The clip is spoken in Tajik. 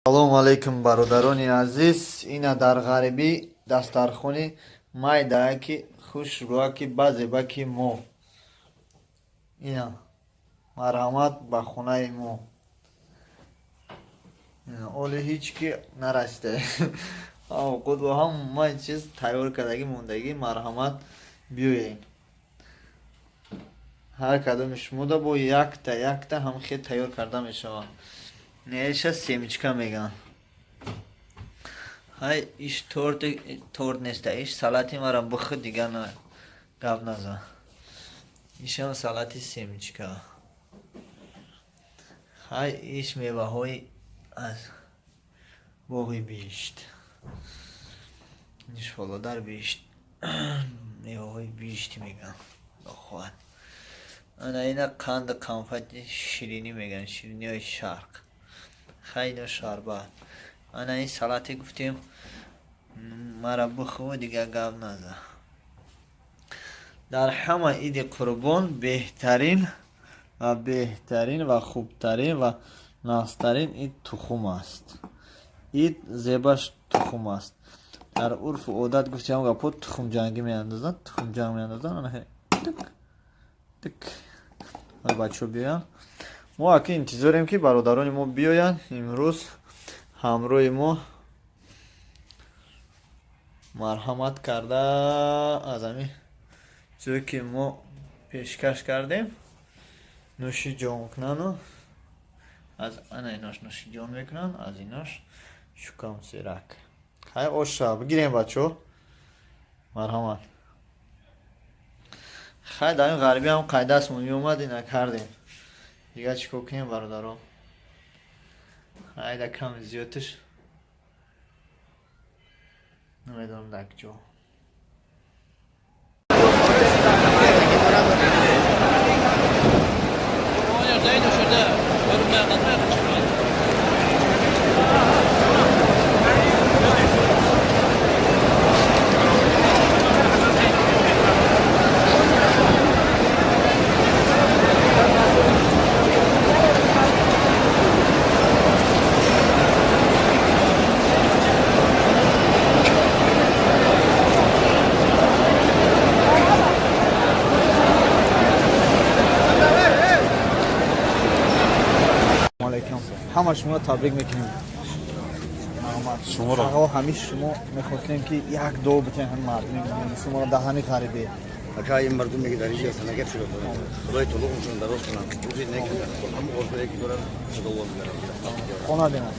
Салому алайкум, бародарони азиз. Ина дар ғарибӣ дастархони майдааки хушрӯаки базебаки мо. Ина марҳамат ба хонаи мо. Оли ҳеҷ ки нарасида, овқот ва ҳамаи чиз тайёр кардагӣ мондагӣ. Марҳамат, биёед. Ҳар кадоми шумода бо якта якта ҳам хел тайёр карда мешавад. Неша семечка меган. Ҳай, иш торт, торт неста, иш салати мара бихӯ, дига на гап назан. Ишам салати семечка. Ҳай, иш меваҳои аз боғи биҳишт. Иш фолодар биҳишт, меваҳои биҳиштӣ меган. Худо хоҳад. Ана ина қанду қанфати ширинӣ меган, шириниҳои шарқ. Хайно шарбат. Ана ин салате гуфтем, мара бихӯ, дига гап назан. Дар ҳама Иди Қурбон беҳтарин ва беҳтарин ва хубтарин ва нағзтарин ид тухум аст. Ид зебаш тухум аст. Дар урфу одат гуфтем гапҳо, тухмҷангӣ меандозанд, тухмҷанг меандозанд. Ана тик тик. Бачаҳо биёянд. Мо аки интизорем, ки бародарони мо биёянд, имрӯз ҳамроҳи мо марҳамат карда, аз ҳамин ҷое ки мо пешкаш кардем, нӯши ҷон кунану аз ана инош нӯши ҷон мекунанд, аз инош шукам серак. Ҳай, оша бигирем, бачаҳо, марҳамат. Хай, дар ин ғарибӣ ҳам қайдастмон меомад, ина кардем. Дигар чӣ кор кунем, бародаро? Хайда, ками зиёдташ намедонам дар куҷо. Алайкум, ҳама шуморо табрик мекунем. Шуморо. Ағо, ҳамин шумо мехостем, ки як дуо битем ҳамин мардуми шуморо дар ҳамин ғарибӣ. Ака, ин мардуме ки дар инҷа ҳастанд, агар фиро доранд, Худои таоло умршон дароз кунад, рӯзи нек, ҳама орзуе ки доранд, Худованд гаранд. Хона бинад.